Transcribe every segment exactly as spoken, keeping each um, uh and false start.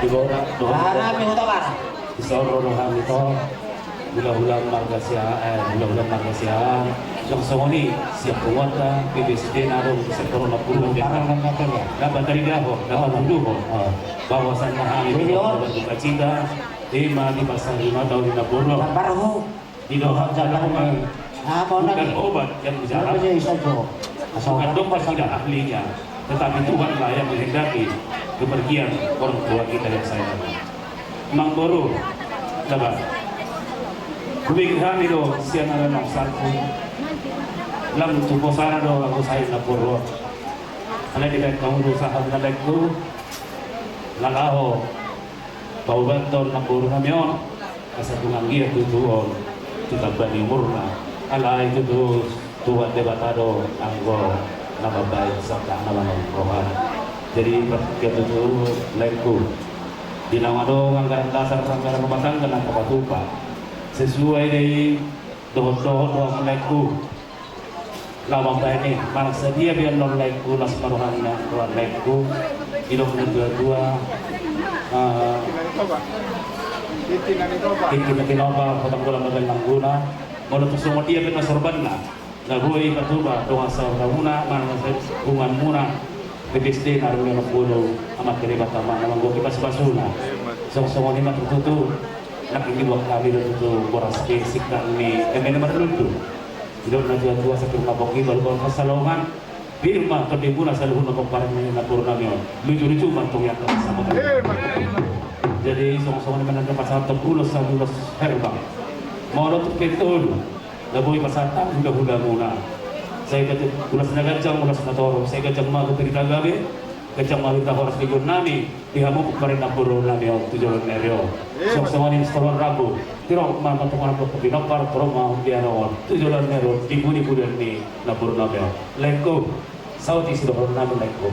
Dohot, dohot. Dison ro do hami tu hulahula marga Siahaan, eh, hulahula marga Siahaan. Songon i sian punguanta, P B S D na adong di sektor na pulu. Na pataridahon, na patuduhon bahwasanna hami di Purba Dukacita, ima di masa lima taon na borngin. Di dohot jala, bukan obat yang mujarab, bukan dokter tidak ahlinya, tetapi Tuhanlah yang menghendaki kepergian orang tua kita yang saya. Amangboru, coba. Hubege hami do sian ari na salpu. Lam tu posona do anggo sahit na porro. Alai dibaen hamu do usaha na laengku, na laho paubathon namboru nami on, asa tung anggiat tutu on ditamba ni umurna. Alai tutu Tuhan Debata do anggo na mambahen songon na manang rohana. Jadi partingkian tutu laengku, di naung adong anggaran dasar anggaran rumah tangga na tapatupa, sesuai do i dohot-dohot do hamu laengku. Laho mambahen i, manang sadia pe annon laengku, las ma rohana roha ni laengku. Didok natua-tua, eh, inti na tinopa, potang bola mambahen langguna. Molo tung songon dia pe na sorbanna na boi patupa dongan sahutamuna manang sahunganmuna, P B S D na adong di Onom Pulu, Amanta Debata ma na manggohi pasu-pasuna. Songon-songon i ma tutu, nangkin dibuat hami do tutu boras pe singkat ni eme na marlundu. Didok natua-tua, sipir ma pongki, balu-balu pansalongan. Pir ma tondimuna saluhutna pomparan ni namboru nami on. Luju-luju ma antong i angka pasahaton. Jadi songon-songon i ma na pasahaton ulos sahat ulos herbang. Molo tung pe tolu na boi pasahat hami hula-hulamuna, sai ganjang ulos na ganjang, ulos na torop, sai ganjang ma hita gabe, ganjang ma hita horas di ngolu nami. Di hamu pomparan ni namboru nami on tu joloan ni ari on. Songon-songon i ma sitadoan rambu. Tirok ma mantuhon rambu tu pinompar, tirok ma di ari on tu joloan ni ari on di pudi-pudian ni namboru nami on. Laengku, saut i sidohonon nami laengku.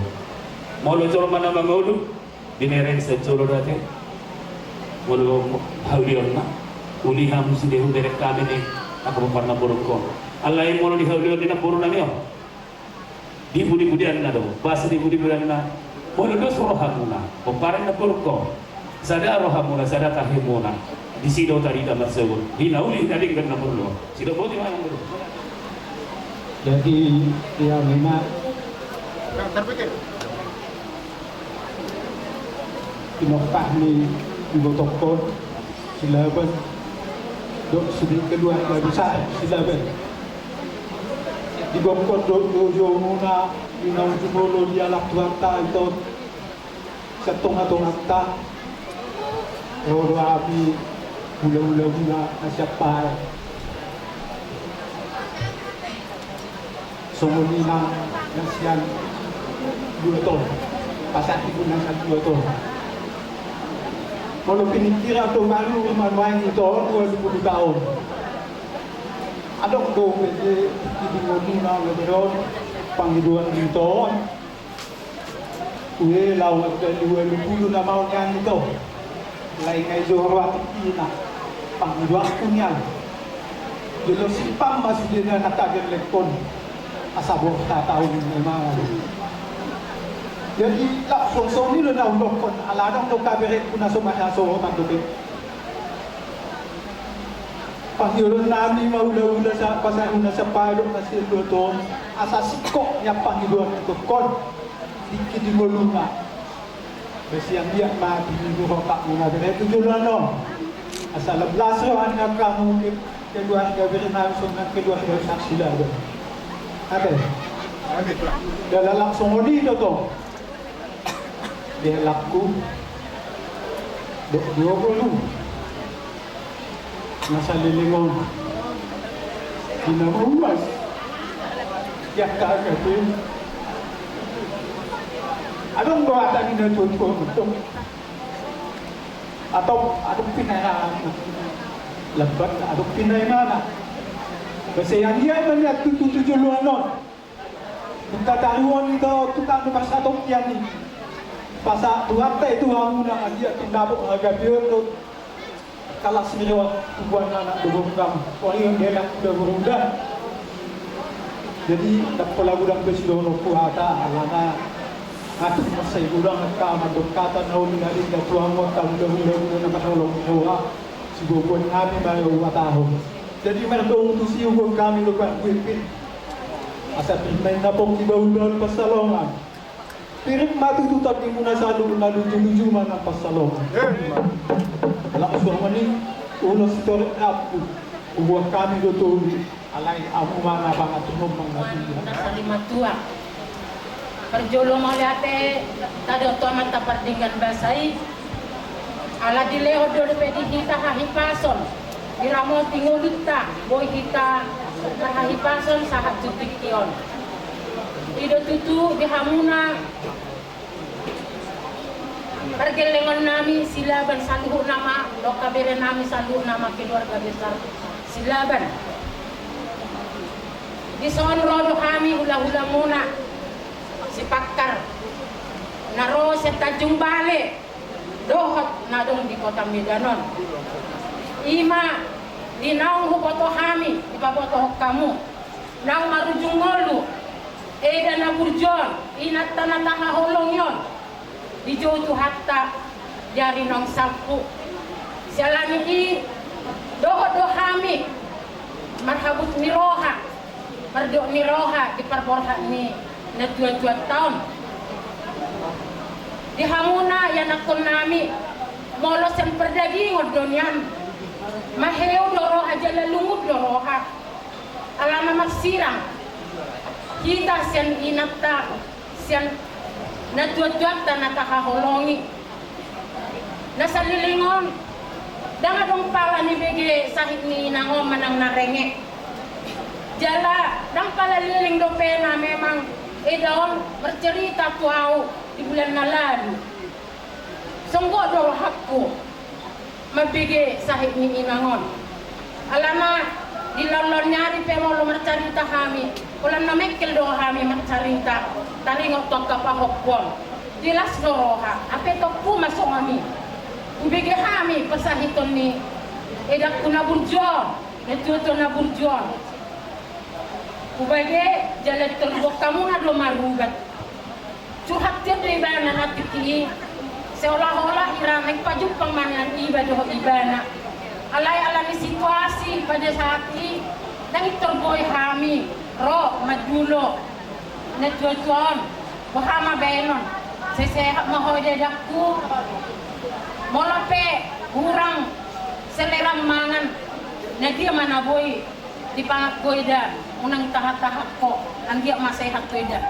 Molo jolma na mangolu, dibereng sian jolo do ate. Molo haulionna, uli hamu sude, hubereng hami ni angka pomparan ni namborungkon. Alai molo di haulion ni namboru nami on, di pudi-pudianna do, boasa di pudi-pudianna? Molo dos rohamuna, pomparan ni namborungkon, sada rohamuna, sada tahimuna, disi do tarida marsogot, di na uli na denggan na porlu. Sidok boti ma nang dulu. Jadi, ya memang pinompar ni ibotongkon, Silaban, dohot sude keluarga besar Silaban. Digokhon do joujou muna di naung jumolo dialap Tuhanta ito sian tonga-tonganta. Ro do hami hula-hula muna na siap pae. Songon i nang na sian dua ton, pasahat i nang sian dua ton. Molo piningkiran do malu manuaeng ito on dua pulu taon. Adong do pe di tingki ni ngoluna na bereng pangidoan ito on. Ue, laho angka dua pulu na maon nian ito. Lae nga i jo roha tingkina. Pangidoanku nian. Jolo simpang ma sude na tagar lengkon. Asa borhat taon ni mangan. Jadi langsung songon i do na hudokhon, ala adong do kaberekku na so marhasohotan dope. Pangidoan nami ma hula-hula sa, pasahat hula sampulu na sian dua ton, asa singkop nian pangidoan ni gokhon. Tingki ni ngoluna. Basian dia ma di minggu ropak muna bere tu joloan on. Asa lam las roha ni angka hamu keluarga bere nami songon keluarga saksi lalu. Ate. Jala langsung odi do tong. Di helakku. Dok dua pulu. Na saleleng on. Di na mauas. Di angka-angka pe. Adong do hata ni na tuatua on. Atau adong pinaimana. Lambat adong pinaimana. Basa yang dia melihat tutu tu joloan on. Buka taruhon ito tukang do pasahat tingki ni. Pasahat Tuhanta i tu hamuna, anggiat tung dapot hagabeon dohot las ni roha tu boru ni anak dohot boru. Wah, i dia anak dohot boru da. Jadi ndang pola godang pe sidohononku hata, alana Atik masa i ulang angka mandok hata na uli na ringan tu hamu angka hulahula na manghaholongi roha, siboaboan nami ma huhatahon. Jadi mardongan tusi huboan hami do pangguepin. Asa pinta na pongki bahulbahul pansalongan. Pirit ma tutu tondimuna saluhutna, lujuluju ma nang pansalongan. Laos songon i ulos torop dampu huboan hami do tolu. Alai ahu ma na pangaturhon mangadia. Na sari matua. Parjolo mauliate tadok tu Amanta Pardenggan Basa i. Ala dilehon do dope di hita hahipason, diramoti ngolunta, boi hita marhahipason sahat tu tingki on. I do tutu di hamuna pargellengon nami Silaban saluhutna ma, dohot bere nami saluhutna ma, keluarga besar Silaban. Dison ro do hami hulahulamuna, sipakkar na ro sian Tanjung Balai dohot na adong di kota Medan on. I ma di naung huboto hami, dipabotohon hamu naung marujung ngolu, eda na burju on, inanta na tahaholongi on, dijou Tuhanta di ari naung salpu. Siala ni i dohot do hami marhabut ni roha, mardok ni roha di parborhat ni natuatuanta on. Di hamuna ianakkon nami, molo sian pardagingon do nian, maheu do roha jala lungun do roha. Alana marsirang hita sian inanta, sian natuatuanta na tahaholongi. Na saleleng on, ndang adong pala nibege sahit ni inang on manang na renge. Jala ndang pala leleng dope na memang eda on marcerita tu ahu di bulan na lalu. Songgot do rohangku mambege sahit ni inang on. Alana di laonlaon ni ari pe molo marcarita hami, holan na mengkel do hami marcarita, taringot tu angka pahompu on. Jelas do roha, hape tompu ma songon i. Hubege hami pasahiton ni edangku na burju on, natuatua na burju on. Hubege jala tor boan hamuna do marubat. Curhat hian do ibana na tingki i, seolah-olah ira naeng pajumpang ma nian iba dohot ibana. Alai ala ni situasi pada saat i, naeng tor boi hami ro mandulo natuatua on. Boha ma baenon, sai sehat ma ho dadangku. Molo pe hurang selera mangan, na dia ma na boi dipangan ho eda, unang tahan-tahan ho, anggiat ma sehat ho eda.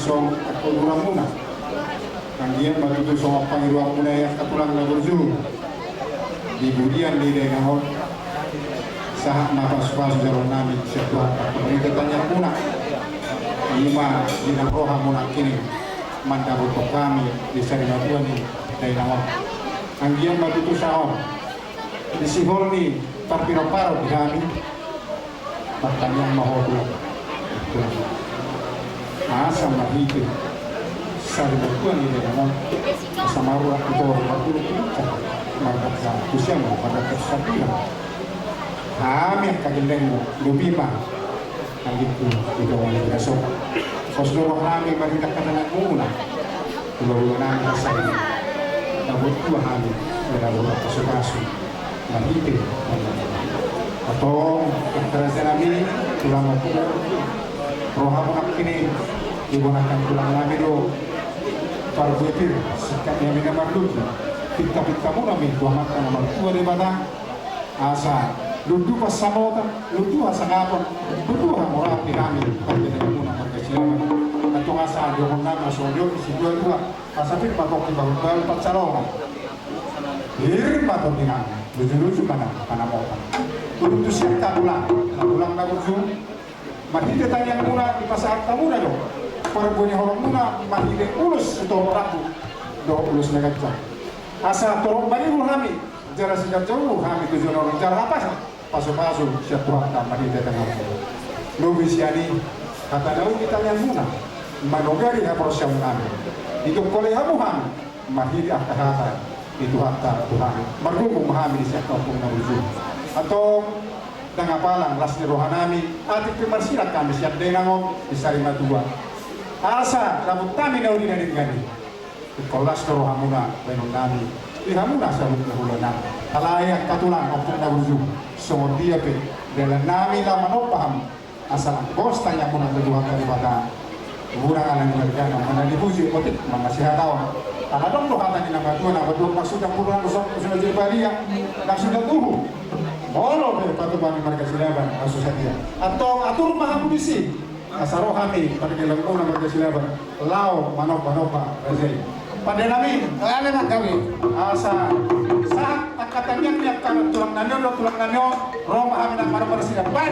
Song angka uduranmuna. Anggiat ma tutu songon pangidoanmuna i angka tulang na burju di pudian ni dainang on. Sahat ma pasupasu jaloonnami sian Tuhan angka marhite tangiangmuna. I ma di na ro hamu nangkining mandapothon hami di sarimatua ni dainang on. Anggiat ma tutu songon di sihol ni parpinomparmuna di hami. Martangiang ma ho Tuhan. Asa marhite sarimatua ni dainang on, asa marurat tu toru, marhite tu puncak, marhite tu siamun, marhite tu sambila. Hami angka gellengmu, lobi ma anggikku di dongan ni Binasoka. Pos do rohanami marhite angka tangiangmuna. Hulahula nami asa i, dapot tua hami, dapot pasupasu. Marhite antong angka raja nami, tulang ompung, ro hamu nangkining di bona angka tulang nami do parbue pir, singkat ni hami na marlutu. Pintapintamuna ma i tu Amanta na martua Debata. Asa lundu pansamotan, lundu hasangapon, lundu hamoraon di hami, pande dainangmuna marga Silaban. Antong asa didok nami songon didok ni siduadua, asa pir ma tongki bahulbahul pansalongan. Pir ma tondi nami, lujuluju ma nami panamotan. Turun tu sian angka tulang, angka tulang na burju. Marhite tangiangmuna dipasahat hamuna do parbue ni holongmuna marhite ulos sitorop rambu dohot ulos na ganjang. Asa torop maribur hami, jala siganjang umur hami tu joloan on, jala hapasan pasupasu sian Tuhanta marhite tangiangmuna. Lobi sian i, hata na uli tangiangmuna manogari haporseaonnami. Ditongkoli hamu hami marhite angka hata ni Tuhanta Tuhan. Margogo ma hami di sian angka ompung na burju. Antong ndang apalang las ni rohanami, atik pe marsilang hami sian dainang on di sarimatua. Asa dapot hami na uli na denggan i. Ingkon las do rohamuna baenonnami, di hamuna saluhut na hulahula nami. Alai angka tulang ompung na burju, songon dia pe dalannami laho manomba hamu. Asa lang pos tangiangmuna tu Tuhanta Debata. Murang ala ni margana, mana dipuji otik, mana sihataon. Ala adong do hata ni na matua, na matua maksud, na pura na song, maksud na jadi badia, maksud na tuhu. Molo pe patupaon ni marga Silaban, maksud sadia. Antong atur ma hamu disi. Asa ro hami, pargelengmuna marga Silaban. Laho manomba-nomba raja i. Pande nami. Pande nami. Asa sahat angka tangiang ni angka tulang nami on, tulang nami on, ro ma hami nang maromba nasida. Baen.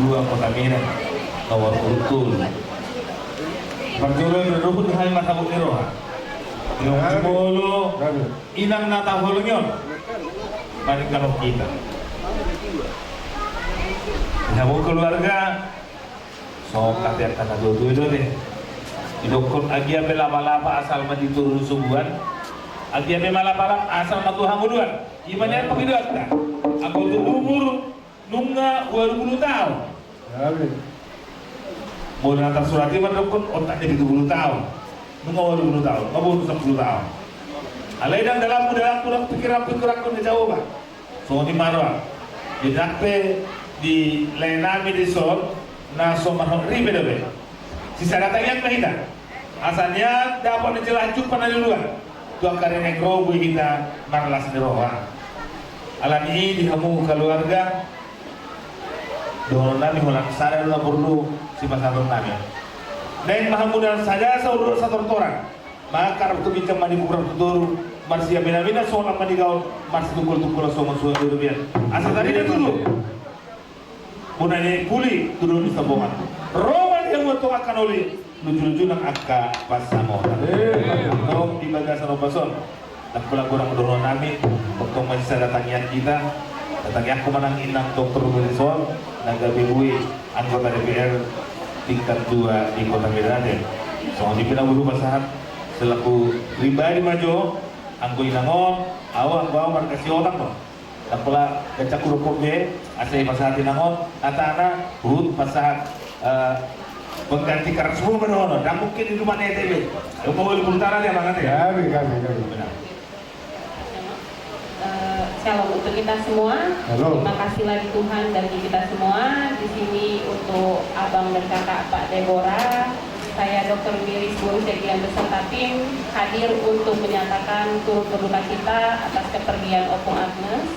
Dua Kota Medan, nomor urut tolu. Parjolo na dohot hami marhabot ni roha. Di molo inang na taholongi on maninggalhon hita. Di hamu keluarga, songon hata angka na tuatua i do ate. Didokkon agia pe lapalapa asal ma di toru sobuan, agia pe ma lapalap asal ma tu hangoluan. Ima nian pangidoanta. Anggo tu umur nunga ualu pulu taon. Molo na tarsurat i mandokkon otak ni pitu pulu taon. Nunga ualu pulu taon, nunga bonus sampulu taon. Alai ndang dalanmu dalanku, ndang pikiranku pikiranku, na jauh ba. Songon i ma roha. Ndang pe di lae nami dison na so marhot ripe dope. Sisada tangiang ma hita. Asa nian dapot na jelas jumpa na luluan tu angka na naeng ro boi hita marlas ni roha. Alani i di hamu keluarga, dohonon nami holan sada do na porlu sipasahaton nami. Naeng ma hamu na sada saur satortoran. Maka rap tu ginjang ma di kuburan tu toru, marsiaminaminan songon lam ma di gaol, marsitungkoltungkolan songon suan di robean. Asa tarida tudu bona ni puli tu dolok ni Sambongan. Ro ma di hamu antong angka na uli, lujuluju nang angka pansamotan. Antong di bagasan ombas on, ndang pola godang dohonon nami, antong masisada tangiang hita. Tangiangku ma nang inang dokter Wilson na gabe boi anggota D P R tingkat dua di Kota Medan ate. Songon i pe na boi hupasahat selaku pribadi ma jo, anggo inang on, au anggo au marga Sihotang do. Ndang pola ganjangku dokkon be, asa dipasahat inang on, hatana huhut pasahat, eh, pengganti karangan sumur ma dohonon, ndang mungkin di rumah nete be. Anggo ualu pulu taon ate, amang ate. Gabe, gabe, gabe. Benar. Eh, shalom untuk kita semua. Shalom. Terima kasih lagi Tuhan bagi kita semua. Di sini untuk abang dan kakak Pak Debora, saya dokter Miris Boru Segian beserta tim hadir untuk menyatakan turut berduka cita atas kepergian Opung Agnes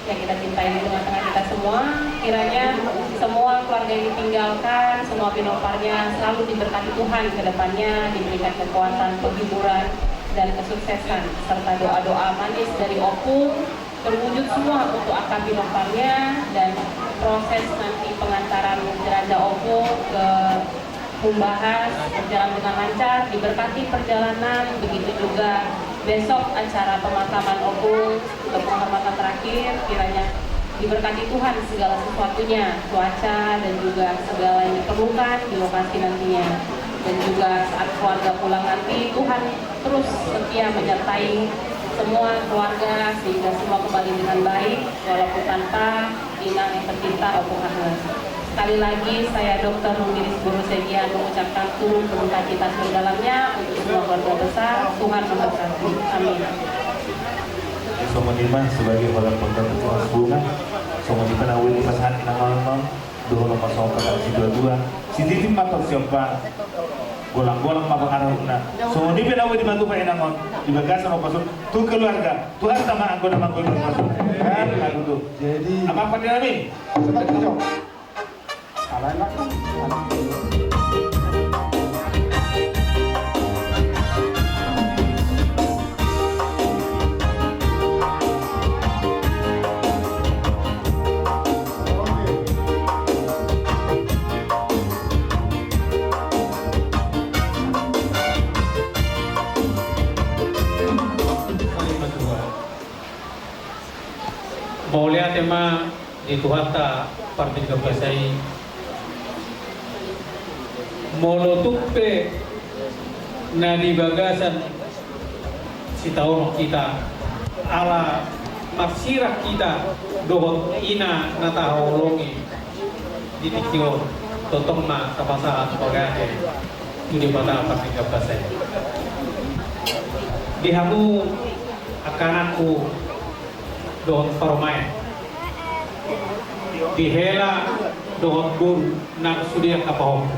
yang kita cintai di tengah-tengah kita semua. Kiranya semua keluarga yang ditinggalkan, semua pinomparnya selalu diberkati Tuhan ke depannya, diberikan kekuatan, penghiburan, dan kesuksesan, serta doa-doa manis dari Opung terwujud semua untuk angka pinomparnya, dan proses nanti pengantaran jenazah Opung ke Humbahas berjalan dengan lancar, diberkati perjalanan, begitu juga besok acara pemakaman Opung untuk penghormatan terakhir, kiranya diberkati Tuhan segala sesuatunya, cuaca dan juga segala yang diperlukan di lokasi nantinya. Dan juga saat keluarga pulang nanti, Tuhan terus setia menyertai semua keluarga sehingga semua kembali dengan baik, walaupun tanpa inang yang tercinta Opung Agnes. Sekali lagi, saya dokter Rumiris Boru Segian mengucapkan turut berduka cita sedalam-dalamnya untuk semua keluarga besar. Tuhan memberkati. Amin. Songon i ma sebagai holan pengganti tunas bunga. Songon i ma na boi dipasahat inang on. Dohonon ma songon hata ni situatua, sititi ma torus siompa, golang-golang ma pangarahutna. Songon i pe na boi dipatupa inang on di bagasan ombas on tu keluarga. Tuhan sama anggo na manggol ombas on. Jadi, amang pande nami. Mauliate ma di Tuhanta pardenggan basa i. Molo tung pe na di bagasan sitaonon hita ala marsirang hita dohot ina na tahaholongi di tingki on, tongtong ma tapasahat mauliate tu Debata pardenggan basa i. Di hamu angka anakku dohot parumaen, di hela dohot boru nang sude angka pahompu,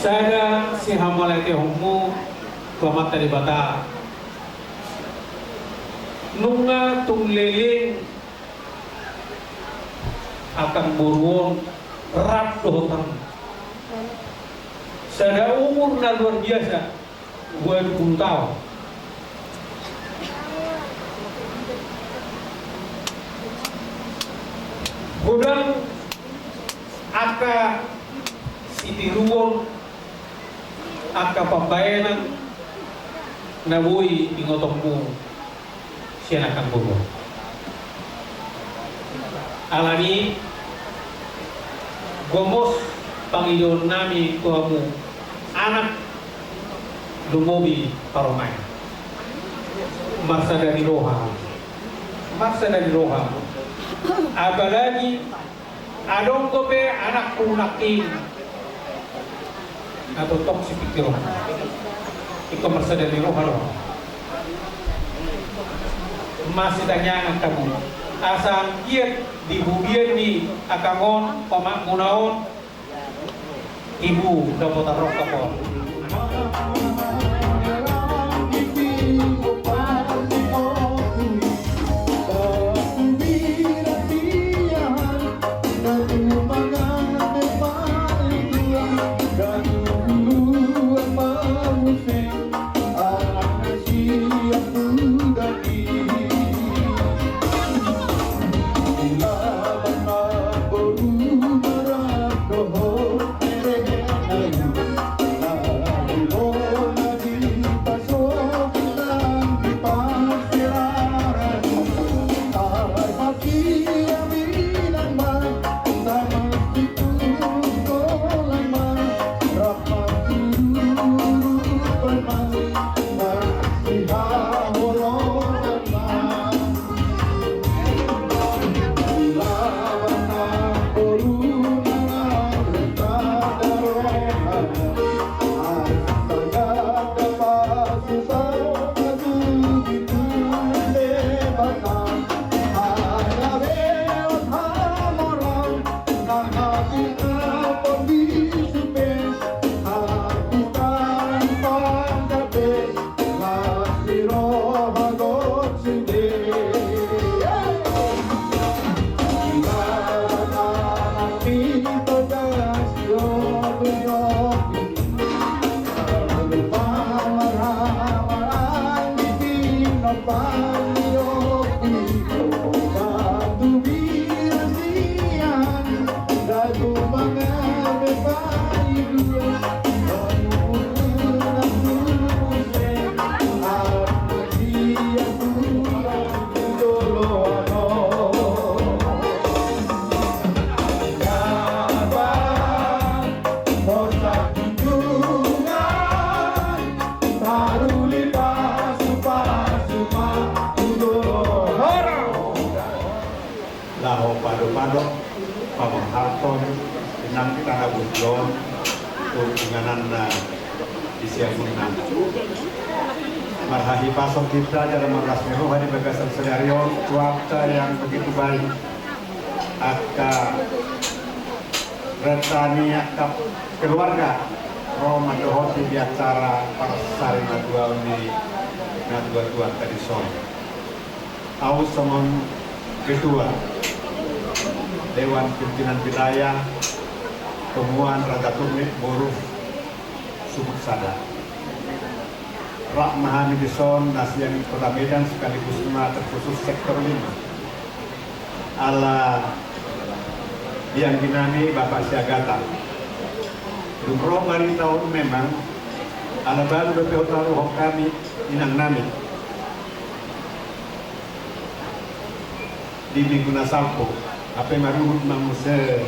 sada sihamauliatehononmu tu Amanta Debata, nunga tung leleng angka boru on rap dohot hamu. Sada umur na luar biasa, dua puluh taon. Godang angka sitiruon, angka pambahenan na boi ingotonmu sian angka boru. Alani gomos pangidoonnami tu hamu anak lumobi parumaen. Marsada ni roha. Marsada ni roha. Apalagi adong dope anakku nangkin na tongtong sipingkiron. Ingkon marsada ni roha do. Masitangiangan hamu asa anggiat di pudian ni angka on, omakmuna on, tibu dapotan rongkap on. Laho pado-pado pamarhaton inang tana bujong tu ingananna di siamunna. Marhahipason hita jala marlas ni roha di bagasan sadari on, cuaca yang begitu baik. Angka renta ni angka keluarga ro mandohoti di acara parsarimatua ni natua-tua tadi son. Ahu songon ketua Dewan Pimpinan Wilayah Tomuan Raja Turnip Boru Sumut Sada. Rap ma hami dison na sian Kota Medan sekaligus ma terkhusus sektor lima. Ala di anggi nami Bapak Siagata. Dung ro barita on memang ala baru dope hutaruhon hami inang nami di minggu na salpu, hape maruhut ma muse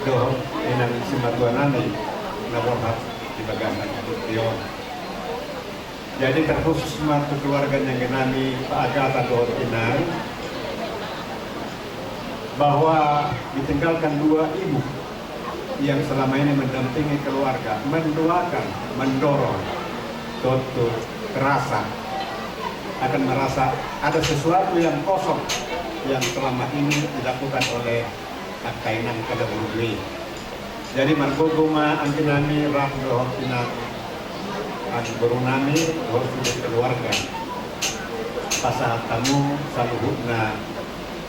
dohot inang simatua nami na borhat di bagasan bukti on. Jadi terkhusus ma tu keluarga ni anggi nami Pak Agata dohot inang, bahwa ditinggalkan dua ibu yang selama ini mendampingi keluarga, mendoakan, mendorong, tentu terasa akan merasa ada sesuatu yang kosong yang selama ini dilakukan oleh angka inang tadahulu i. Jadi margogo ma anggi nami rap dohot inang, anggi boru nami dohot sude keluarga. Pasahat hamu saluhutna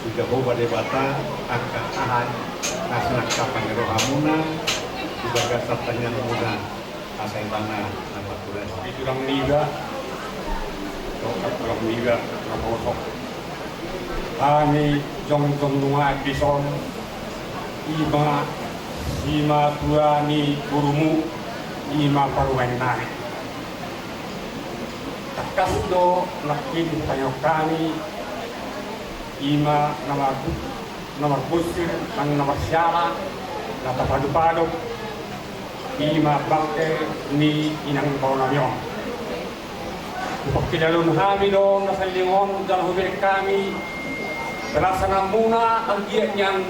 tu Jahowa Debata angka aha na sinangkapan ni rohamuna di bagasan tangiangmuna, asa Ibana na martulah. Di Tulang Niga, Tulang Niga, Tulang Bosok. Hami jongjong nunga dison, ima simatua ni borumu, ima parumaen nami. Tangkas do nangkin hutangihon hami, ima na marbu-, na marbonsir nang na marsiala, na tapadopadop, ima bangke ni inang bao nami on. Hupangkilalaon hami do na saleleng on jala hubereng hami pelasananmuna anggiat nian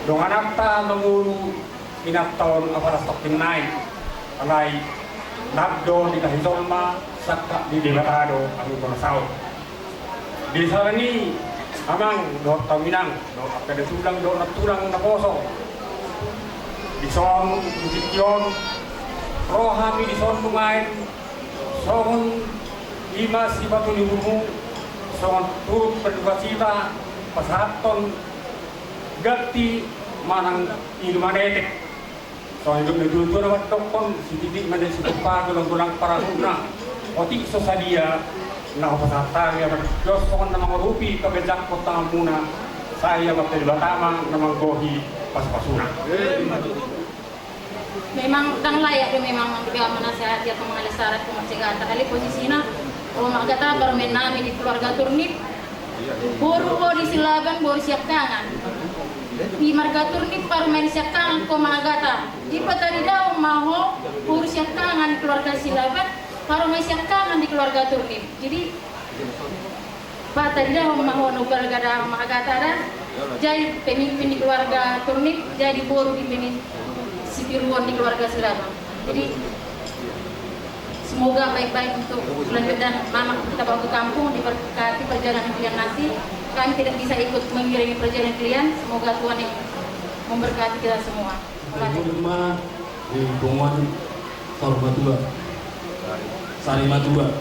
dongananta mangolu inanta on apala tongkin nai. Alai ndang do ditahi jolma, sangkap ni Debata do anggo na saut. Di sala ni amang dohot hamu inang dohot angka datulang dohot nantulang naposo, dison di tingki on ro hami dison nuaeng songon ima simatua ni borumu, songon turut berdukacita pasahathon ganti manang inuman etek. Songon didok ni natuatua na mandokkon, sititik ma na sigompa, golanggolang parahutna. Otik so sadia na hupasahat hami, asa songon na mangurupi pangajahon tanganmuna, sai Amanta Debata ma na manggohi pasupasuna. Memang ndang layak do memang manggamat nasihati atau mangalesarehon, mangajar hata, alai posisina, o, Ama Argata, parumaen nami di keluarga Turnip, boru ho di Silaban, boru siangkangan. Di marga Turnip parumaen siangkangan ho, Ama Argata. Dipatadidahon ma ho boru siangkangan di keluarga Silaban, parumaen siangkangan di keluarga Turnip. Jadi, patadidahon ma ho na hupatadidahon, Ama Argata, da. Jadi pemimpin di keluarga Turnip, jadi boru di pemimpin sitiruon di keluarga Silaban. Jadi, semoga baik-baik untuk kelanjutan Mamak kita bawa ke kampung, diberkati perjalanan kalian nanti. Kami tidak bisa ikut mengiringi perjalanan kalian, semoga Tuhan yang memberkati kita semua. Terima kasih. Di punguan saur matua, sari matua.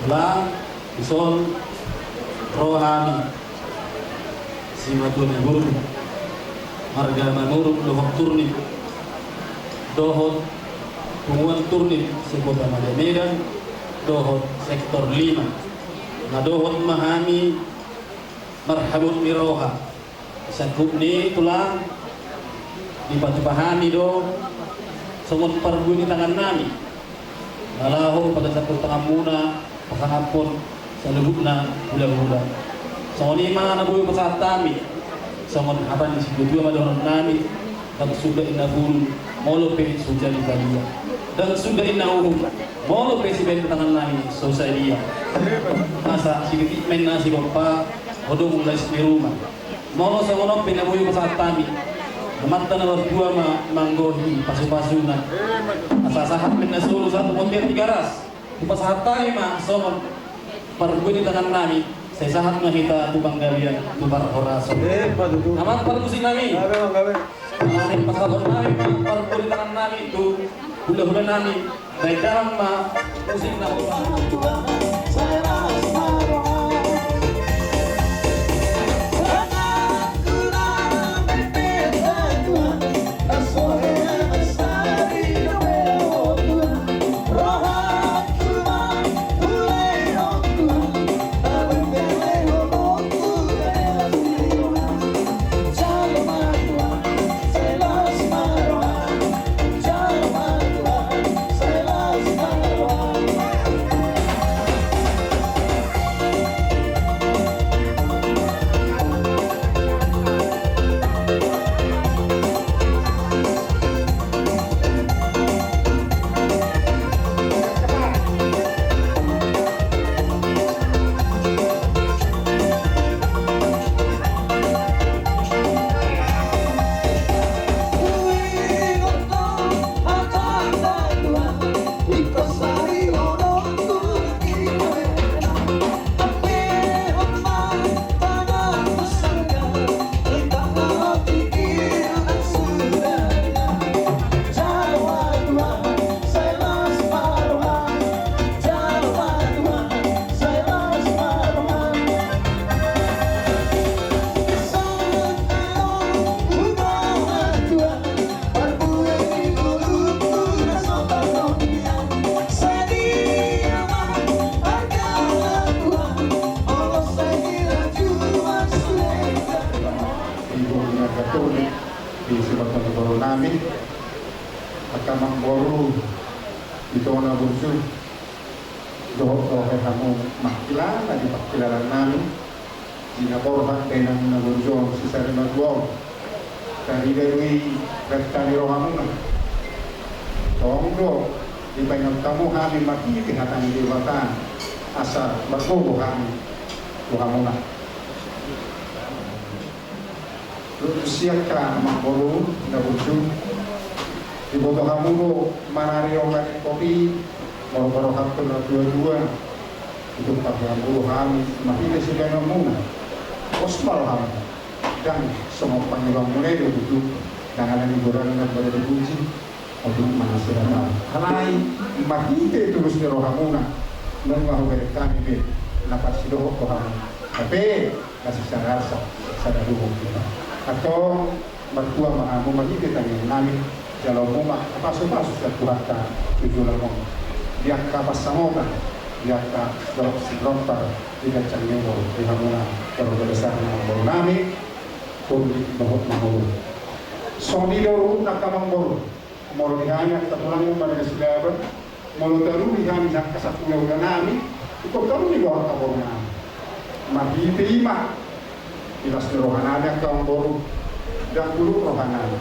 Ulang, dison, ro hami, simatua ni boru, marga Manurung dohot Turnip, dohot punguan Turnip se-Kota Madya Medan, dohot sektor lima. Na dohot ma hami marhabot ni roha. Sangkup ni tulang, dipatupa hami do songon parbue ni tangan nami na laho pagasaphon tanganmuna pasangaphon saluhutna hulahula. Songon i ma na boi pasahat hami, songon hata ni situatua ma dohonon nami: Ndang suda inna bulung, molo pe so jadi padia. Ndang suda inna uhum, molo pe sibahen tangan nami so sadia. Asa sititik ma inna sigompa, adong lais ni ruma. Molo songon on pe na boi pasahat hami, Amanta na martua ma manggohi pasupasuna. Asa sahat ma inna solu, sahat tu bontean Tigaras. Hupasahat hami ma songon parbue ni tangan nami, sai sahat ma hita tu panggabean, tu parhorasan. Amang parmusik nami. Pasahaton nami ma parbue ni tangan nami tu hulahula nami. Baik, dalam ma musik na. Gatur ni di sibaton boru nami, angka amangboru di tonga na burju, dohot roha hamu mangkilala di pangkilalaan nami, di na borhat dainang na burju on, sisari matua on. Tarida do i renta ni rohamuna. Tong do dibaen hamu hami marhite hata ni Debata, asa margogo hami tu hamuna. Lutu sian angka amangboru na burju, diboto hamu do manari ombak kopi, molo parohakon na tua-tua, ditumpak hamu do hami marhite sibaenonmuna. Pos ma rohamu, ndang songon pangidoanmuna i do tutu, ndang ala ni godang na bada dipuji. Oke, mangasirata. Alai marhite tulus ni rohamuna, nunga hubereng hami be na parsidohot rohamuna. Hape na sisada arsak, sada luhut. Antong martua ma hamu marhite tangiang nami, jaloonmu ma pasu-pasu sian Tuhanta tu joloan on. Di angka pansamotan, di angka dolok sirompar, di ganjang ni umur, di hamuna keluarga besar ni amangboru nami, Tondi dohot mangolu. Songon i do rungkun angka amangboru. Molo di hami angka tulang marga Silaban, molo taruli hami angka sampulu ulaon nami, ingkon taruli do angka boru nami. Marhite i ma, ilas ni roha nami angka amangboru, ndang bulung roha nami.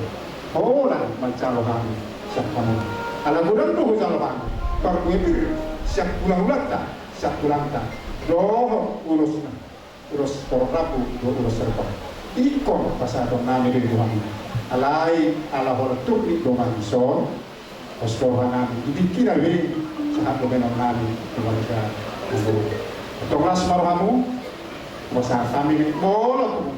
Holan manjalo hami sian hamu. Ala godang do hujalo hami parbue pir sian hulahulanta, sian tulangta dohot ulosna. Ulos porong rambu dohot ulos serpong. Ingkon pasahaton nami do i tu hamu. Alai ala holan turpuk do hami dison, pos do roha nami, di tingki na be sahat do baenon nami tu marga Nangolu. Antong las ma rohamu, hupasahat hami, molo tung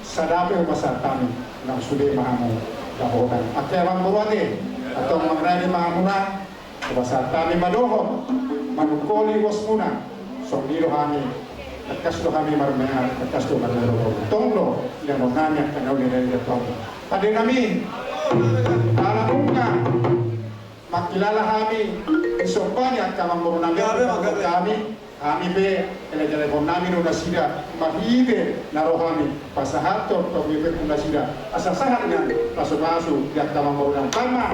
sada pe hupasahat hami, nang sude ma hamu dapotan. Angka amangboru ate, antong mangarade ma hamuna. Hupasahat hami ma dohot manungkoli bosmuna. Songon i do hami, tangkas do hami marmea, tangkas do marmea dohot. Tong do inangon nami angka na uli na nidok hamu. Pande nami, ala nunga mangkilala hami, disomba ni angka amangboru nami, hami, hami pe, elek-elekon nami do nasida, marhite na ro hami pasahathon parbue pir tu nasida, asa sahat nian pasu-pasu di angka amangboru nami. Tama.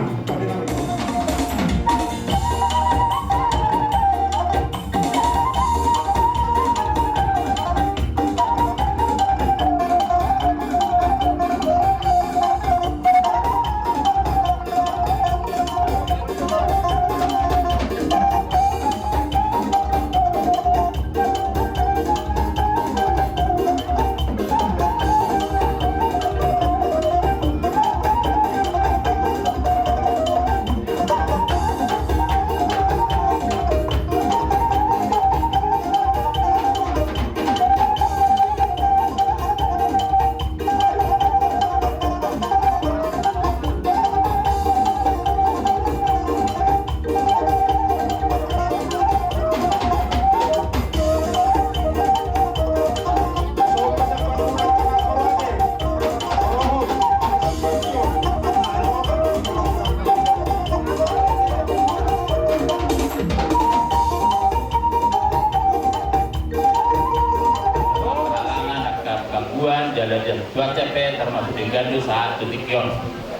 Halangan, angka gangguan jala jala cuaca pe, termasuk denggan do sahat tu tingki on.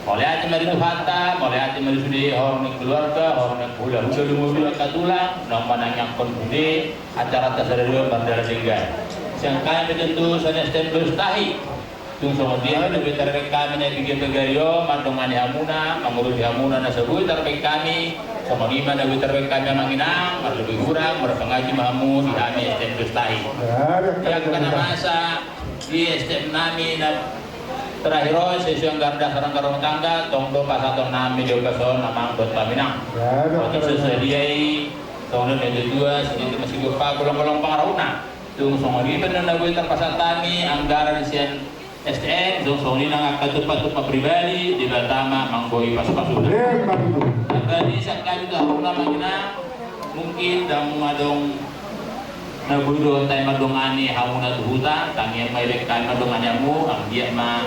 Mauliate ma di Tuhanta, mauliate ma di sude horong ni keluarga, horong ni hulahula, lumobi angka tulang, naung manangiangkon sude acaranta sadari on mardalan denggan. Sian hami pe tontu sian S T M Dua Tahi. Tung songon dia ma na boi tarbaen hami na piga pagari on mandongani hamuna, mangurusi hamuna na so boi tarbaen hami. Songon i ma na boi tarbaen hami amang inang, marlobi hurang marpangaji ma hamu di hami S T M Dua Tahi. Di angka na masa di S T M nami na terakhir on, sesuai anggaran dasar anggaran rumah tangga, tong do pasahaton nami di ombas on amang dohot inang. Otik so sadia i, songon na nidok ni natuatua, songon i ma sigompa, golanggolang pangarahutna. Tung songon i pe na boi tarpasahat hami anggaran sian S T M, tung songon i nang angka tumpatupa pribadi, Debata ma manggoi pasupasuna. Tamba ni sian hami tu hamuna amang inang, mungkin ndang adong na boi dohot hami mandongani hamuna tu huta, tangiang ma dibaen hami mandongani hamu, anggiat ma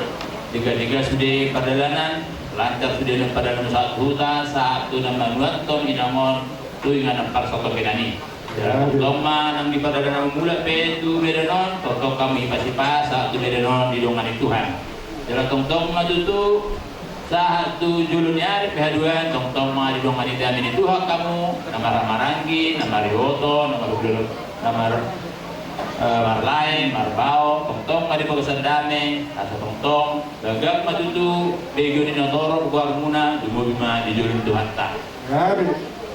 denggan-denggan sude pardalanan, lancar sude na pardalanan sahat tu huta, sahat tu na manuathon inang on tu inganan parsatongkinan i. Tongtong ma nang di pardalanan mulak pe tu Medan on, tongtong hamu hipas-hipas sahat tu Medan on didongani Tuhan. Jala tongtong ma tutu sahat tu jolo ni ari pe haduan, tongtong ma didongani dame ni Tuhan hamu, na marhahamaranggi, na mariboto, na mar-, na mar-, eh, marlae, marbao, tongtong ma di bagasan dame, asa tongtong bagak ma tutu bege ni natorop goarmuna, lumobi ma di jolo ni Tuhanta.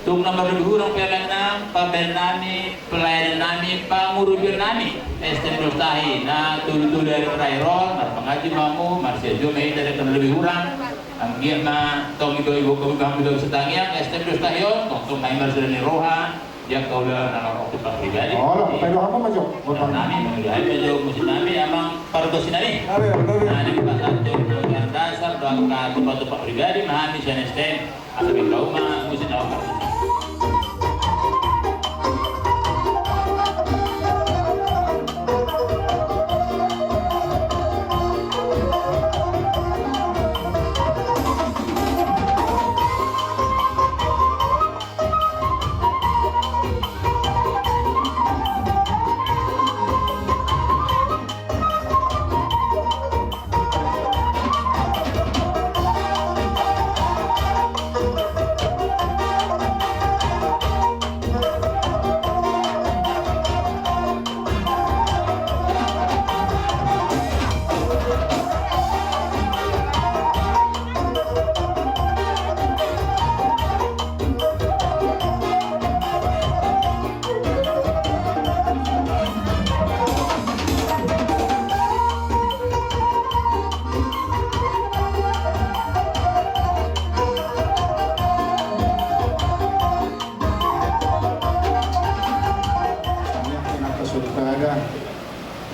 Tung na marlobi hurang pelayanan nami, pelayanan nami, pangurupion nami S T M Dostahi, na tolu-tolu ari terakhir on, marpangaji ma hamu, marsiajou ma hita, ndang lobi hurang. Anggiat ma tong iba iba kami paham iba setangiang, S T M Dostahi on, tongtong ma i marsiada ni roha, dia kau lah na orang tu pak pribadi. Nami mengirim aja musik nami, amang pargosi nami. Nah, di pasar tu dasar doang ka tempat tu pak pribadi, ma hami sian S T M. Asa bintau ma musik na opat.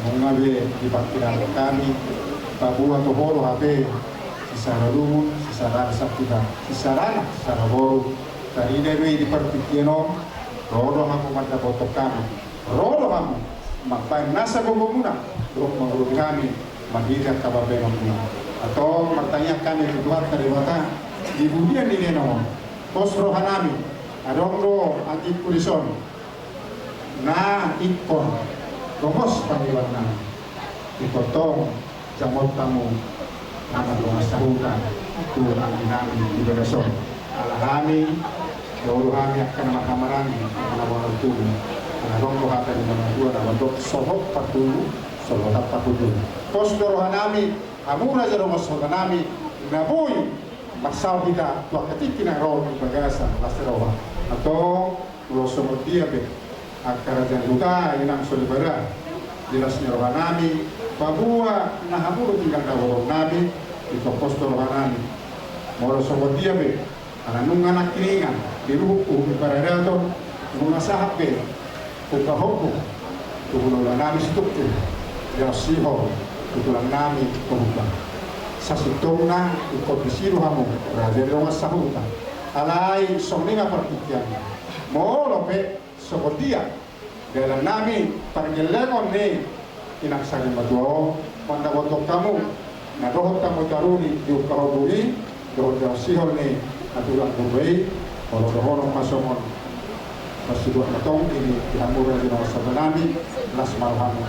Nunga be dipangkinan hami, paboa tu ho do hape, sisada lungun, sisada anak, sisada anak, sisada boru. Tarida do i di partingkian on, ro do hamu mandapothon hami, ro do hamu mambahen nasa gogomuna dohot mangurupi hami marhite angka pambahenanmuna. Antong martangiang hami tu Tuhanta Debata, di pudian ni inganan on, pos rohanami, adong do anggingku dison na ingkon rongos pangidoannami. Ingkon tong jamot hamu na mardongan sahuta tu angginami di bagasan on. Ala hami, jolo hami angka na marhahamaranggi, angka na bongar tubu. Ala adong do hata ni na matua na mandok, sohot partubu, sohot partubu. Pos do rohanami, hamu raja dongan sahutanami, na boi marsaor hita tu angka tingki na ro di bagasan las ni roha. Antong, molo songon dia pe angka raja ni huta, inang soripada, di las ni rohanami, paboa na hamu do tinggal na borunami, ingkon pos do rohanami. Molo songon dia pe, ala nunga nangkiningan di luhut uhum ni paradaton, nunga sahat be hungka hobu tu hulahulanami Situngkir, jala sihol tu tulangnami Hobumba. Sasintongna ingkon disi do hamu raja ni dongan sahuta. Alai songon i ma partingkianna. Molo pe songon dia dalannami pargellengon ni inang sarimatua on, mandapothon hamu na dohot hamu taruni di hungka hobu i, dohot jala sihol ni na tulang Hobumba i, molo dohonon ma songon parsiduhon na tong i di hamu raja dongan sahutanami, las ma rohamu.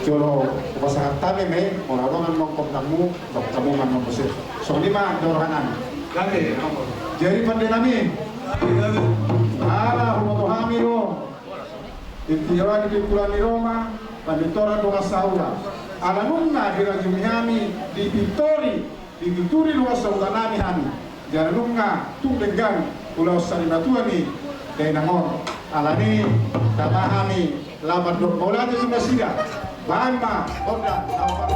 Jolo hupasahat hami ma i, molo adong annon gondangmu, dok hamu ma annon muse. Songon i ma do rohanami. Jadi pandenami, ala huboto hami do, di Tiola di Pingkulan ni Roma, panitoran dongan sahuta. Ala nunga dirajumi hami, dipintori, dituturi dongan sahutanami hami. Jala nunga tung denggan ulaon sarimatua ni dainang on. Alani i, tama hami laho mandok mauliate tu nasida. Baen ma gondang na opat.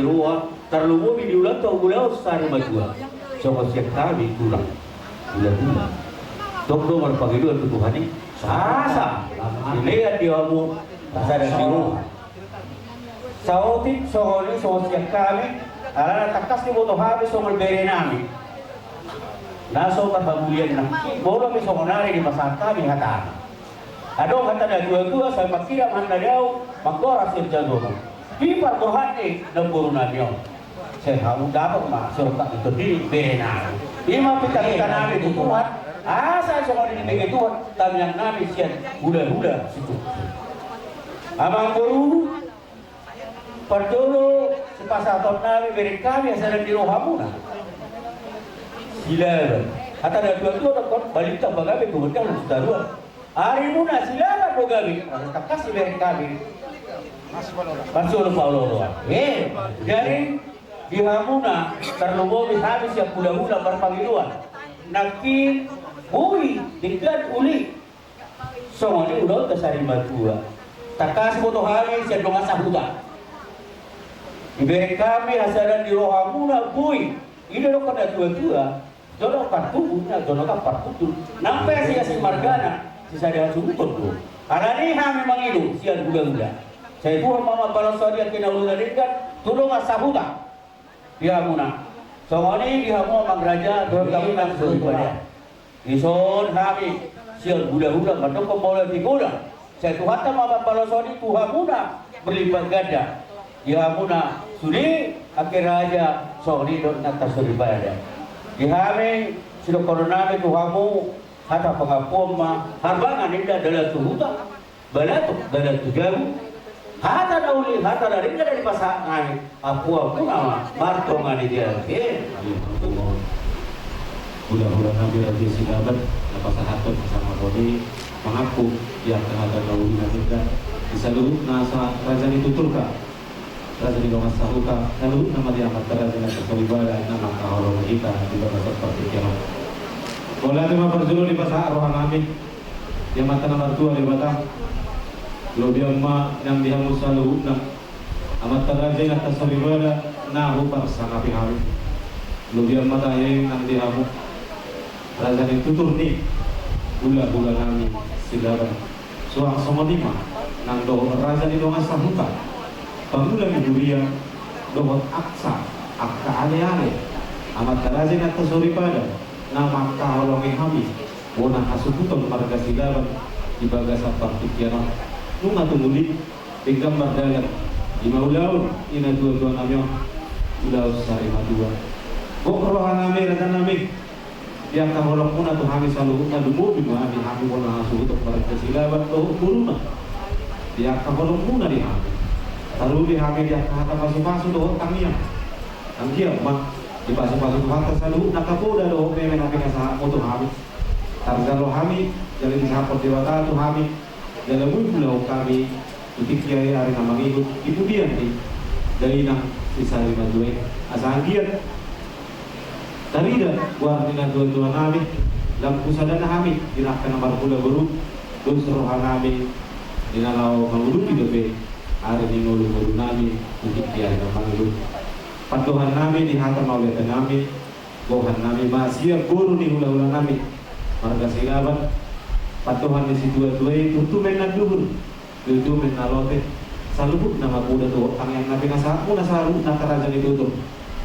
roha, tarlumobi di ulaonta ulaon sari matua. Songon sian hami tulang hulahula. Tong do marpangidoan tu Tuhan i, asa silean di hamu, asa sada di roha. Saotik songon i songon sian hami, alana tangkas diboto hami songon berenami na so marhamulian na, molo pe songon ari dipasahat hami hatana. Adong hata na tuatua, sai mangkira ma handa dao, manggoras sirjadono. Di parborhat ni namborunami on. Sai hamu dapot ma sirongkap ni tondi ni berenami. Ima pitapitanami tu Tuhan, asa songon i dibege Tuhan tangiangnami sian hulahula situtu. Amangboru, parjolo sipasahatonnami berengkami asa na di rohamuna Silaban. Hata na tuatua dokkon, balintang ma gabe, tumundalhon sitaruan. Arimuna Silaban do gabe, asa tangkas iberengkami. Marsiolop paolooloan. E, jadi di hamuna tarlumobi hami sian hulahula marpangidoan. Nangkin boi, denggan, uli. Songon i ulaonta sari matua. Tangkas diboto hami sian dongan sahuta. Diberengkami hasadaon ni rohamuna boi. I do dokkon na tuatua. Jolo partubu na, jolo kan partubu. Nang pe siasi margana, sisada hasuhuton do. Alani hami mangido sian hulahula. Sai Tuhan ma mambalos hadian ni na uli na denggan tu dongan sahuta. Di hamuna. Songon i di hamu amang raja dohot hamu nang soripada. Dison hami sian hulahula mandok mauliate di hamuna. Sai Tuhanta ma mambalos hadian tu hamuna berlipat ganda. Di hamuna sude angka raja songon i dohot nang soripada. Di hami sidohononnami tu hamu hata pangampuon ma, harbangan inda dalan tu huta. Balatuk, balatuk jabu. Hata na uli, hata na denggan na dipasahat nami. Ampu, ampu nama martonga ni jabu. Hulahula nami Raja Silaban, na pasahathon pasangaphon i mangampu di angka hata na uli na denggan di saluhutna asa raja ni tuturta. Raja ni dongan sahuta, saluhutna ma di amanta raja na soripada na mangkaholongi hita di bagasan partingkian on. Mauliate ma parjolo dipasahat rohanami di Amanta na martua Debata. Lobian ma nang di hamu saluhutna amanta raja na soripada na huparsangapi hami. Lobian ma tahe nang di hamu raja ni tutur ni hulahula nami Silaban. Suang songon i ma nang dohot raja ni dongan sahuta, pangula ni huria dohot angka, angka aleale, amanta raja na soripada na mangkaholongi hami bona hasuhuton marga Silaban di bagasan partingkian on. Nunga tumuli denggan mardalan i ma ulaon ni na tuatua nami on, ulaon sari matua. Gok rohanami rajanami. Di angka holongmuna tu hami saluhutna, lumobi ma di hami bona hasuhuton marga Silaban dohot boruna. Di angka holongmuna di hami, tarlumobi hami di angka hata pasupasu dohot tangiang. Tangiang ma dipasupasu Tuhanta saluhutna angka poda dohot meme na pinasahatmu tu hami. Tarjalo hami jala disahaphon Debata tu hami. Jala boi hulahon hami tu tingki i ari na mangihut di pudian ni dainang si sari matua i. Asa anggiat tarida goar ni na tuatua nami, lam husada na hami di angka na marhula boru, dos roha nami di na laho mangudupi dope ari ni ngolu-ngolu nami tu tingki i ari na mangihut. Pandohan nami di hata mauliate nami, gohan nami ma sian boru ni hulahula nami marga Silaban. Pandohan ni situatua i, tutu ma inna duhur, tutu ma inna lote, saluhutna ma poda dohot tangiang na pinasahatmuna saluhutna angka raja ni tutur.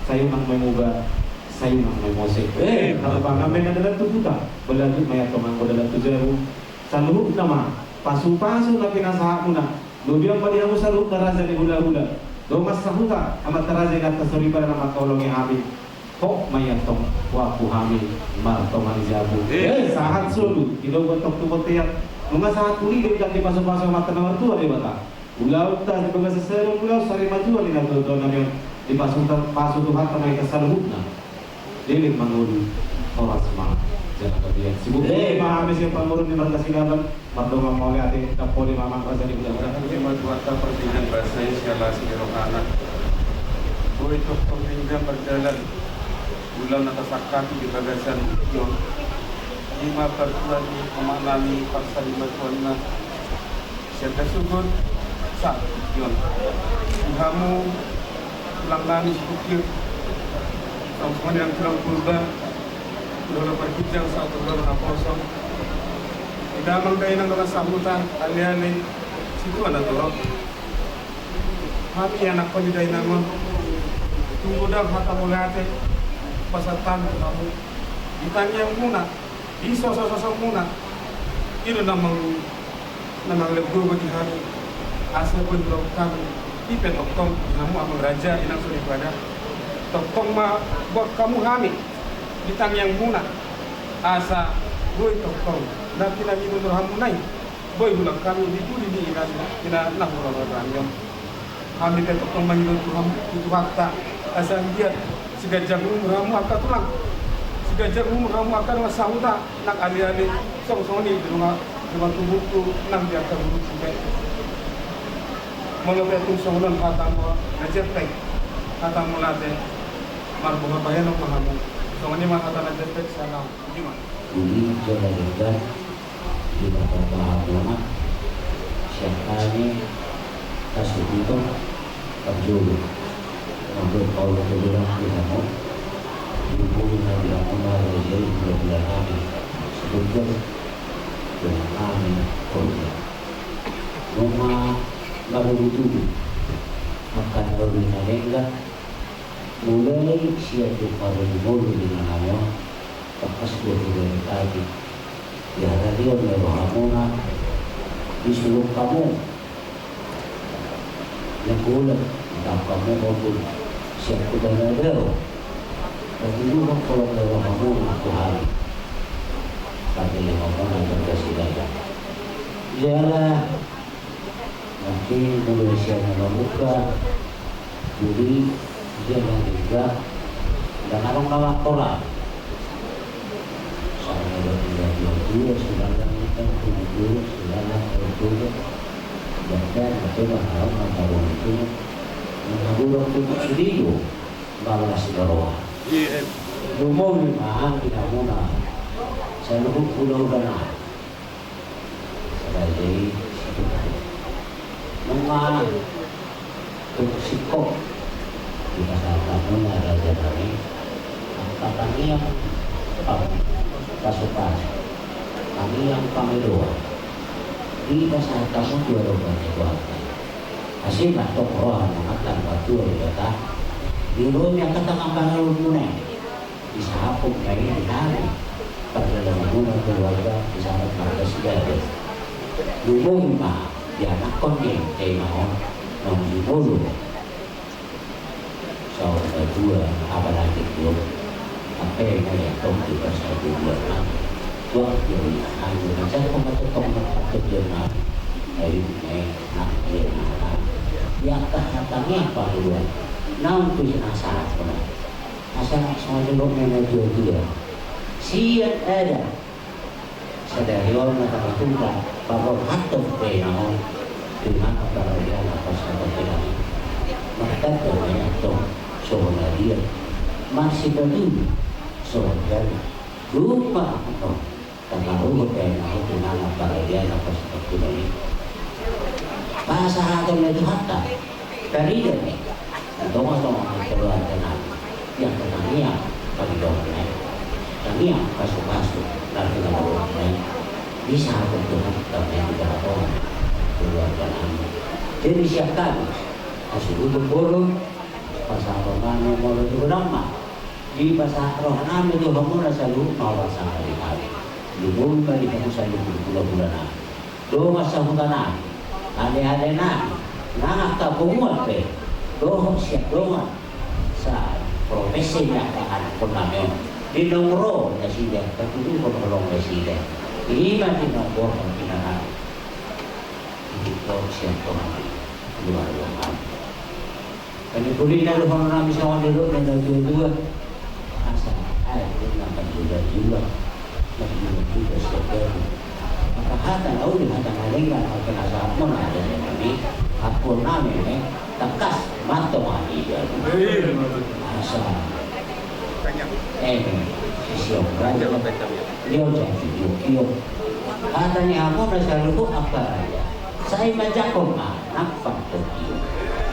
Sai unang ma i muba, sai unang ma i mose. Eh, harbangan ma inna dalan tu huta, balatuk ma i antong anggo dalan tu jabu. Saluhutna ma pasupasu na pinasahatmuna. Lobian ma di hamu saluhutna raja ni hulahula, dongan sahuta, amanta raja na soripada na mangkaholongi hami. Hot ma i antong huampu hami martonga ni jabu. Eh. Sahat solu, ido gotong tu bontean. Nunga sahat uli do i, dipasupasu Amanta na martua Debata ulaonta di bagasan sadari on, ulaon sari matua ni na tuatua nami on. Dipasupasu Tuhanta ma hita saluhutna. Leleng mangolu, horas ma jala gabe. Sibuk ma hami sian parboruon ni marga Silaban. Mardongan mauliate, ndang pola ma amang raja ni hulahula. Ima Tuhanta partingkian basa i sian las ni rohana. Boi tongtong denggan mardalan ulaon na tasangkapi di bagasan tingki on. Ima partua ni omak nami parsarimatuanna sian hasuhuton sahat tingki on. Di hamu Tulang nami Situngkir, songon i nang tulang Purba, Dolok Parginjang, saut tu Dolok Naposo. Di damang dainang, dongan sahuta, aleale, situa na torop. Hami anakkon ni dainang on, tung godang hata mauliate pasahat hami tu hamu. Di tangiangmuna, di sosososomuna, i do na mang, na mangalehon gogo di hami, asa boi huulahon hami i pe tongtong di hamu amang raja, inang soripada. Tongtong ma boan hamu hami di tangiangmuna, asa boi tongtong na pinangido ni rohamuna i boi huulahon hami di duri ni inang, inang na hurang hami on. Hami pe tongtong mangido tu hamu, tu Tuhanta, asa anggiat siganjang umur hamu angka tulang, siganjang umur hamu angka dongan sahuta, nang aleale, songon i di dongan, dongan tubuku, nang di angka guru pe. Molo pe tung songon on hatamu na jertek, hata mauliate, marboha bahenon ma hamu. Songon i ma hata na jertek sian ahu. Ima. Uli jala denggan. Di na papahamuna sian hami hasuhuton parjolo. Molo paulak tu godang di hamu, di pudi na di hamu na raja i, di hami Situngkir, di hami Purba. Nunga marujung tubu angka na uli na denggan. Mulai sian tung marujung ngolu di na nami on, tangkas do hudok hami. Di hata ni on ni rohamuna, di sulut hamu na golap, di hamu ombun sian Huta Nadao. Tapi juga kolom ni rohamuna tu hami. Tapi ni rohamuna Pancasila. Jala Nangkin molo sian na mamungka, jadi dia na denggan, ndang adong na mangkola. Sama dia dia dia dia sudah lah kita dia dia sudah lah dia dan dia ada mah orang mah tahu itu. Mengabulkan itu sendiri. Balas baroa. Lumobi ma di hamuna saluhut hulahula nami. Sadari i, nunga tung singkop dipasahat hamuna raja nami angka tangiang pasupasu, tangiang pangidoan. Dipasahat hamu tu adopan ni Tuhanta. Asi ma tong roha mangantar bantuan Debata. Di lobi angka tangan pangalumuna i. Disahat ma i di hami, pardalanan muna keluarga, disahat ma angka sigabe. Lumobi ma di anakkon ni dainang on, naung di ngolu saur matua, apalagi di on. Sampe na i tong di persatuan nami. Tuak di on, hami manjangkon ma tongtong ma pardalanan nami. Ai na i nang dia nang nami. Di angka hatangihon pangidoan naung tu sinasahat on. Asa songon i do na tuatua. Sian adat sadari on na tapatupa parrohathon dainang on. Di na parrohathon na pasahathon dainang on. Martanda ma i antong songon na dia. Marsipatudu songon dia. Dung ma antong. Tangkaruhut dainang on tu na parrohathon na pasahathon i. Pasahathon ni Tuhanta. Tarida ma i. Di tongatonga ni keluarga nami. Ia tangiang pangidoan nami. Tangiang pasupasu. Nami na marroha nami. Disahat Tuhanta ma i di tongatonga ni keluarga nami. Jadi sian hami hasuhuton bolon. Pasahaton nami molo tu godang ma. Dipasahat roha nami tu hamuna saluhut ma pasahat ni hami. Lumobi ma di hamu saluhut hulahula nami. Dongan sahuta nami. Aleale nami. Nang angka punguan pe. Dohot sian dongan saprovinsi ni angka anakkon nami on. Di naung ro nasida. Patuduhon holong nasida. I ma di naung borhat di na nami. Di dohot sian dongan nami. Luar dongan nami. Panipuli na dohonon nami songon nidok ni na tuatua. Asa aek do na marjula-jula. Marjula-jula sian dabu. Angka hata na uli hata na denggan na pinasahat muna raja nami. Ampuon nami ne tangkas martonga ni dabu. Asa. Eh, sisiong raja. Dia jadi jokio. Hata ni amang na saluhut angka raja. Sai manjangkon ma nang pangkotio.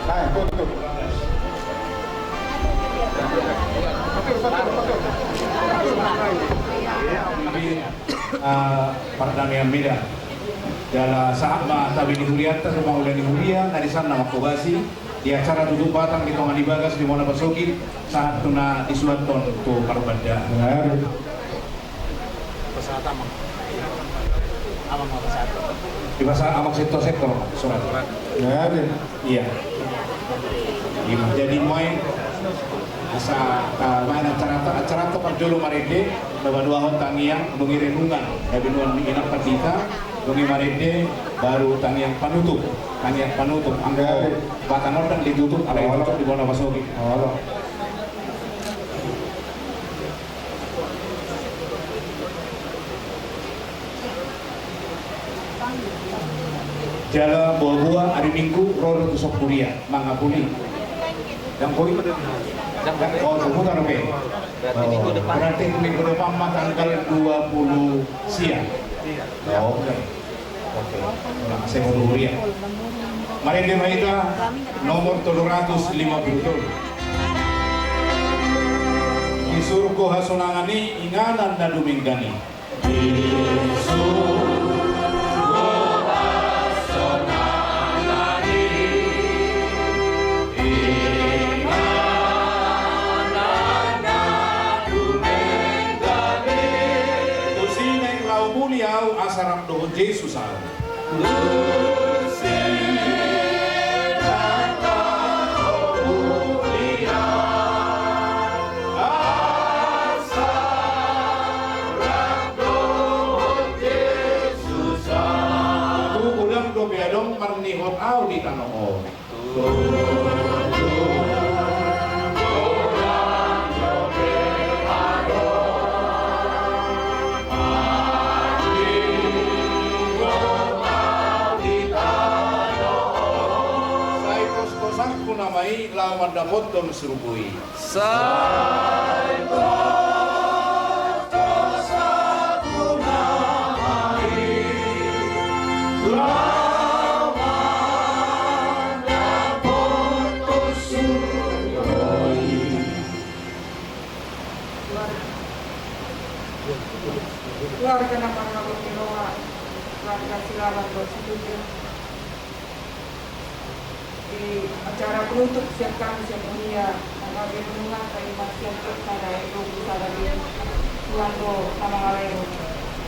Sai, betul. Ah, pardamaian Medan. Jala sahat ma tabi ni hurianta, so mangula ni huria, na di san na mangkobasi di acara tutup batang di tonga ni bagas di bona pasogit, sahat tu na disuhathon tu parbandaan. Pasahat amang. Amang ma pasahat. Dipasahat amang sektor-sektor, surat. Iya. Jadi mai asa, ah, mai acara, acara tu parjolo marende, paduahon tangiang, dung i renungan, gabe nuan ni inang pandita, dung i marende, baru tangiang panutup, tangiang panutup, anggo batang ondang ditutup, alai tutup di bona pasogit. Jala boa-boa ari Minggu ro do tu son huria mangapuli. Dang boi. Oh, sobutan, oke. Berarti minggu depan ma tanggal dua puluh sia. Oke. Oke. Nah, saya mau dulu ya. Marende ma hita nomor tolu ratus lima puluh tolu. Di surgo hasonangan i inganan na dumenggan i. Di surgo hasonangan i inganan na dumenggan i. Tusi naeng laho muli ahu asa rap dohot Jesus ahu. Godang dope adong marnihot ahu di tano on. Sai tostosanku nama i laho mandapothon surgo i. Sai tostosanku nama i laho mandapothon surgo i. Keluarga na marhabot ni roha, keluarga Silaban dohot Situbir. Di acara penutup sian hami sian huria, manghatai renungan, paima sian tu sada i dohot sada i, Tuhan do na mangalehon,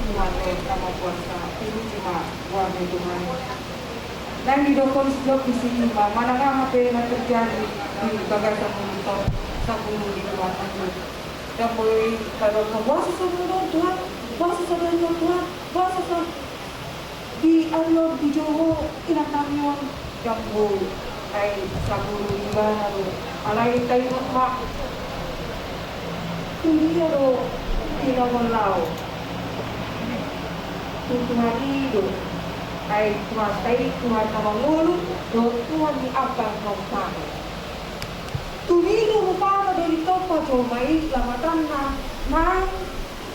Tuhan do na mamboan, puji ma goar ni Tuhan. Naeng didokkon si Job disi i ma, manang aha pe na terjadi di bagasan ngolunta, sabunyi di Tuhan on. Dang boi tadokkon boasa so molo Tuhan, boasa so molo Tuhan, boasa so di ari on dijou ho inang nami on, dang boi. Ai sabunyi di Ibana do. Alai taingot ma, tu dia do inang on laho? Tu Tuhan i do. Ai Tuhanta i Tuhan na mangolu dohot Tuhan ni amang na umpama. Tu dia do rupana do ditompa jolma i, lamatanna naeng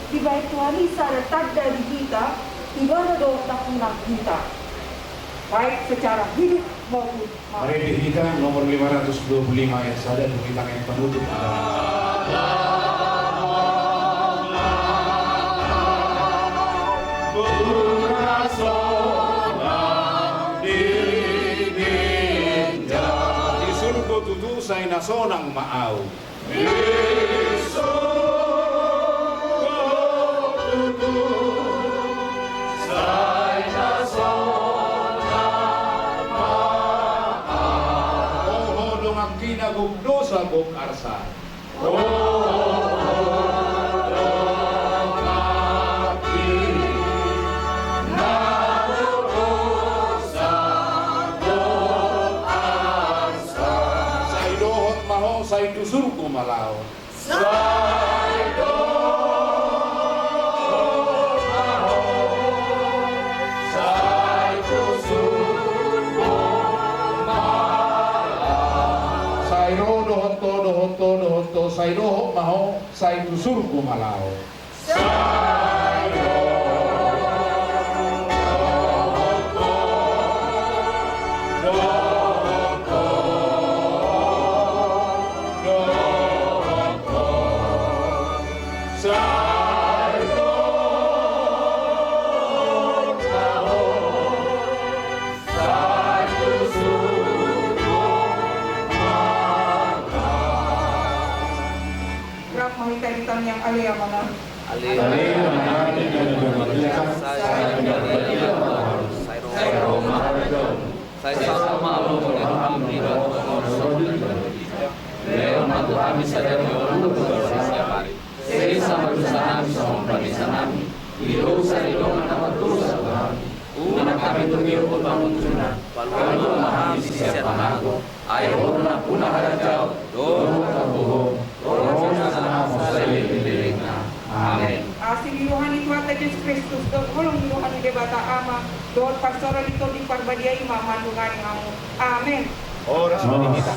dibahen Tuhan i sada tanda di hita, Ibana do na unang hita, baik secara hidup maupun mati. Marende hita nomor lima ratus dua puluh lima ayat sada, dung i tangiang panutup. Di surgo tutu sai na sonang ma ahu. Di surgo tutu sai na sonang ma ahu. Ho donganki na gok dosa gok arsa. Ho donganki na gok dosa gok arsa. Sai dohot ma ho, sai tu surgo ma laho. Sai dohot ma ho, sai tu surgo ma laho. Sai ro dohot ho, dohot ho, dohot ho, sai dohot ma ho, sai tu surgo ma laho. Sai ro dohot ho, dohot ho, dohot ho, Yang alea ma nami. Alea ma nami, sai roha ma harajaon. Sai saut ma lomo ni roham di banua on songon na di banua i. Lehon ma tu hami sadari on hangoluan nami siapari. Sesa ma dosa nami songon panesanami di dosa ni dongan na mardosa tu hami. Unang hami togihon tu pangunjunan, palua ma hami sian pangago. Ai Ho do nampuna harajaon dohot hagogoon, ro ma songon i saleleng ni lelengna. Amen. Asi ni roha ni Tuhanta Jesus Kristus, dohot holong ni roha ni Debata Ama, dohot parsaoran ni Tondi Parbadia i ma mandongani hamu. Amen. Horas ma di hita.